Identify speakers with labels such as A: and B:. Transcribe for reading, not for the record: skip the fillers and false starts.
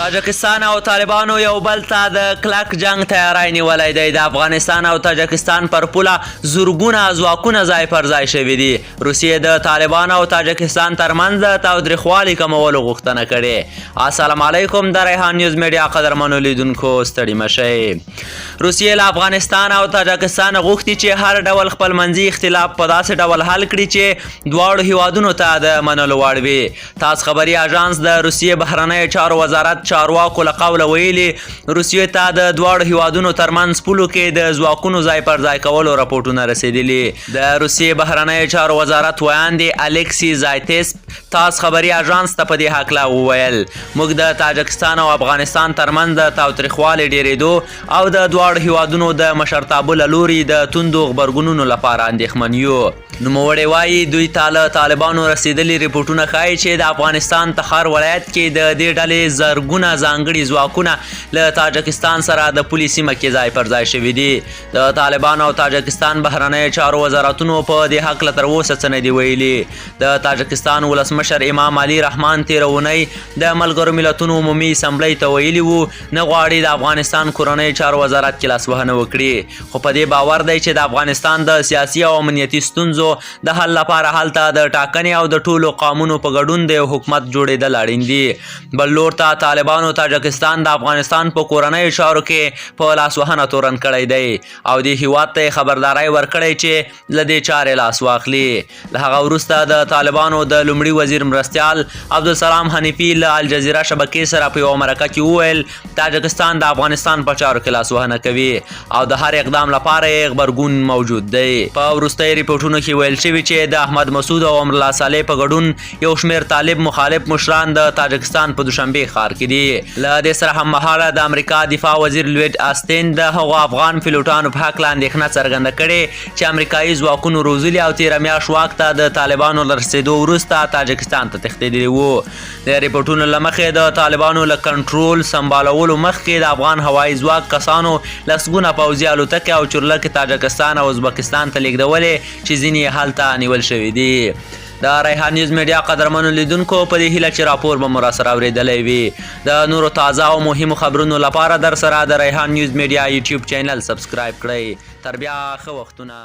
A: تاجکستان او طالبانو یو بل ته د کلک جنګ تیاری نیولی دی. د افغانستان او تاجکستان پر پوله زرګونه ځواکونه ځای پر ځای شوي دي. روسیې د طالبانو او تاجکستان ترمنځ د تاوتریخوالي کمولو غوښتنه کړې. السلام علیکم د ریحان نیوز میډیا قدرمنو لیدونکو، ستړي مه شئ. روسیې له افغانستان او تاجکستان غوښتي چې هر ډول خپلمنځي اختلاف په داسې ډول حل کړي چې دواړو هیوادونو ته د منلو وړ وي. تاس خبري اژانس د روسیې بهرنیو چارو وزارت چارواکو له قوله ویلي، روسیې ته د دواړو هیوادونو ترمنځ پولو کې د ځواکونو ځای پر ځای کولو رپوټونه رسېدلي. د روسیې بهرنیو چارو وزارت ویاندې الکسي زایتسپ تاس خبري اژانس ته په دې هکله وویل، موږ د تاجکستان او افغانستان ترمنځ د تاوتریخوالي ډېرېدو او د دواړو هیوادونو د مشرتابه له لوري د توندو غبرګونونو لپاره اندېښمن یو. نوموړی وايي، دوی ته له طالبانو رسېدلي رپوټونه ښايي چې د افغانستان تخار ولایت کې د دې ډلې زرګونه ځانګړي ځواکونه له تاجکستان سره د پولې سیمه کې ځای پر ځای شوي دي. د طالبانو او تاجکستان بهرنیو چارو وزارتونو په دې هکله تر اوسه څه نه دي ویلي. د تاجکستان ولسمشر امام علي رحمان تېره اونۍ د ملګرو ملتونو عمومي اسمبلۍ ته ویلي وو، نه غواړي د افغانستان کورنیو چارو وزارت کې لاسوهنه وکړي، خو په دې باور دی چې د افغانستان د سیاسي او امنیتي ستونزو د حل لپاره هلته د ټاکنې او د ټولو قامونو په ګډون د یو حکومت جوړېدل اړین دي. بل لور ته طالبانو تاجکستان د افغانستان په کورنیو چارو کې په لاسوهنه تورن کړی دی او دې هیواد ته یې خبرداری ورکړی چې له دې چارې لاس واخلي. له هغه وروسته د طالبانو د لومړي وزیر مرستیال عبدالسلام حنیفي له الجزیره شبکې سره په یوه مرکه کې وویل، تاجکستان د افغانستان په چارو کې لاسوهنه کوي او د هر اقدام لپاره یې غبرګون موجود دی. په وروستیو رپوټونو کې ویل شوي چې د احمد مسعود او امرالله صالح په ګډون یو شمېر طالب مخالف مشران د تاجکستان په دوشنبې ښار کې دي. له دې سره هممهاله د امریکا دفاع وزیر لوید استین د هغو افغان پیلوټانو په هکله اندېښنه څرګنده کړې چې امریکایي ځواکونو روزلي او تېره میاشت واک ته د طالبانو له رسېدو وروسته تاجکستان ته تښتېدلي وو. د رپوټونو له مخې د طالبانو له کنټرول سمبالولو مخکې د افغان هوایي ځواک کسانو لسګونه پوځي الوتکې او چورلکې تاجکستان او ازبکستان ته لېږدولې چې ځینې یې هلته نیول شوي دي. د ریحان نیوز میډیا قدرمنو لیدونکو، په دې هیله چې راپور به مو راسره اورېدلی وي. د نورو تازه او مهمو خبرونو لپاره در سره د ریحان نیوز میډیا یوټیوب چینل سبسکرایب کړئ. تر بیا، ښه وختونه.